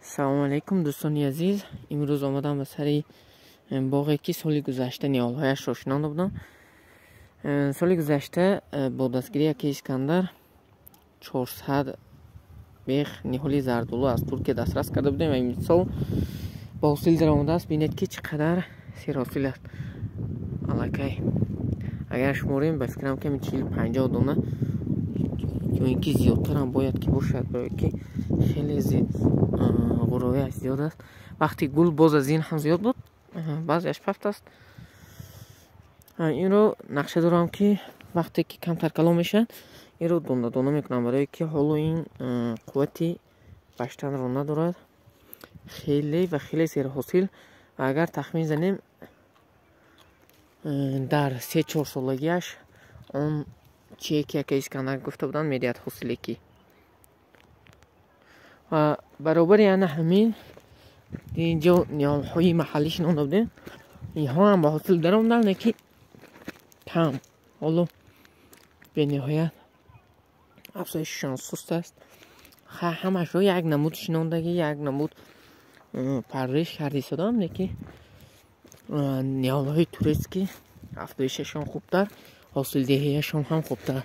Салому алайкум, дӯстони азиз. Имрӯз омадам ба сари боғе, ки соли гузашта ниҳолҳояшро шинонда будам. Соли гузашта бо дастгирии ака Искандар 400 бех ниҳоли зардолу аз Туркия дастрас карда будем ва имсол ба ҳосил даромадааст. Бинед, ки чӣ қадар серҳосил аст. Аллакай агар шуморем, ба фикрам, ками 40-50 дона ё ин ки зиёдтарам бояд ки бошад, барое ки хеле ғуровиаш зиёд аст. Вақти гул боз аз ин ҳам зиёд буд, баъзеаш пафт аст. Инро нақша дорам, ки вақте ки камтар калон мешавад, инро дона дона мекунам, барое ки ҳоло ин қуввати баштанро надорад. Хеле ва хеле серҳосил ва агар тахмин занем, дар 3-4 солагиаш он чие ки ака Искандар гуфта буданд, медиҳад ҳосиле ки. Ва баробари ана ҳамин инҷо ниҳолҳои маҳаллӣ шинонда будем. Инҳо ҳам ба ҳосил даромаданд, лекин кам. Ҳоло бениҳоят афзоишшон суст аст. Ҳамашро як намуд шинондагӣ, як намуд парвариш карда истодам, лекин ниҳолҳои турецкӣ афзоишашон хубтар, ҳосилдиҳияшон ҳам хубтар.